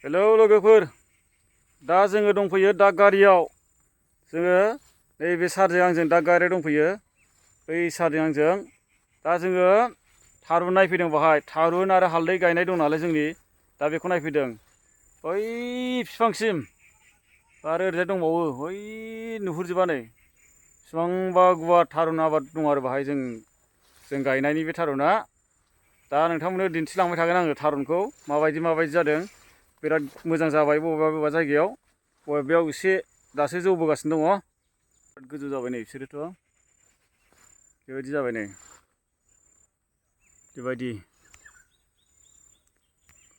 Hello लोगोफोर, दा जोङो दंफैयो दादगारियाव। जोङो नैबे सारजों आंजों दादगारियाव दंफैयो। बै सारजों आंजों दा जोङो थारुन नायफैदों बाहाय। थारुन आरो हालदै गायनाय दं नालाय जोंनि, दा बेखौ नायफैदों। बै बिफांसिम आरो ओरैजाय दंबावो, बै नुहुरजोबा नै बेसेबांबा गुवार थारुन आबाद दं आरो बाहाय जों गायनायनि बे थारुना। दा नोंथांमोननो दिन्थिलांबाय थागोन आङो थारुनखौ माबायदि जादों। बिराद मोजां जाबाय बबेबा जायगायाव, बबेबायाव एसे दासो जौबोगासिनो दङ। बिराद गोजौ जाबाय नै बिसोरोथ', बेबायदि जाबाय नै बेबायदि।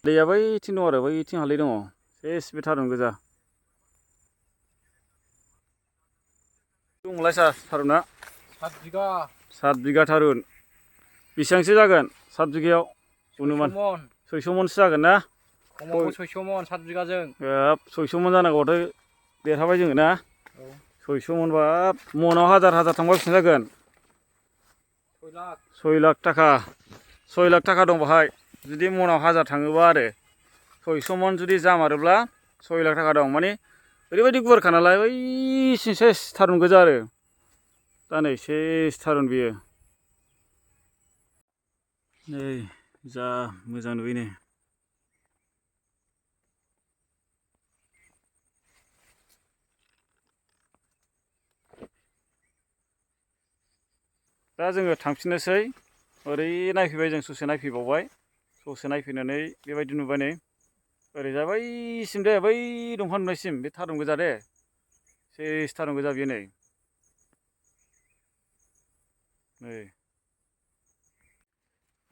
दैया बैथिं दं आरो बैथिं हालदै दङ, सेस बे थारुन गोजा दंमोनलाय सार थारुना? 7 बिगा। 7 बिगा थारुन। बेसेबांसो जागोन 7 बिगायाव? 600 मन। 600 मनसो जागोन ना? खमावबो 600 मन 7 बिगाजों। हाब 600 मन जानांगौबाथ' देरहाबाय जोङो ना? औ। 600 मनबा मनाव हाजार थांबा बेसेबां जागोन? 6 लाख। 6 लाख थाखा। 6 लाख थाखा दं बाहाय, जुदि मनाव 1000 थाङोबा आरो। 600 मन जुदि जामारोब्ला 6 लाख थाखा दं। माने ओरैबायदि गुवारखा नालाय, बैसिम सेस थारुन गोजा आरो। दा नै सेस थारुन बियो। नै जा मोजां नुयो नै। दा जोङो थांफिननोसै, ओरै नायफैबाय जों ससे नायफैबावबाय। ससे नायफैनानै बेबायदि नुबाय नै, ओरैजाय बैसिम दे, बै दंफां नुनायसिम बे थारुन गोजा दे, सेस थारुन गोजा बेयो नै। नै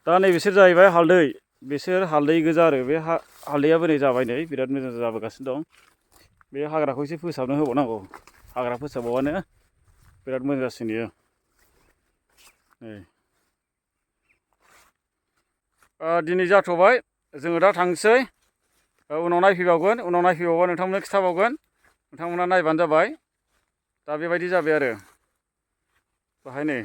दा नै बिसोर जाहैबाय हालदै, बिसोर हालदै गोजा आरो। बे हालदैयाबो नै जाबाय नै, बिराद मोजां जाबोगासिनो दं। बे हाग्राखौ एसे फोसाबनो होबावनांगौ, हाग्रा फोसाबाबानो बिराद मोजां जासिनो। नै दिनै जाथ'बाय, जोङो दा थांसै। उनाव नायफैबावगोन, उनाव नायफैबावबा नोंथांमोननो खिथाबावगोन। नोंथांमोना नायबानो जाबाय। दा बेबायदि जाबाय आरो बाहाय नै।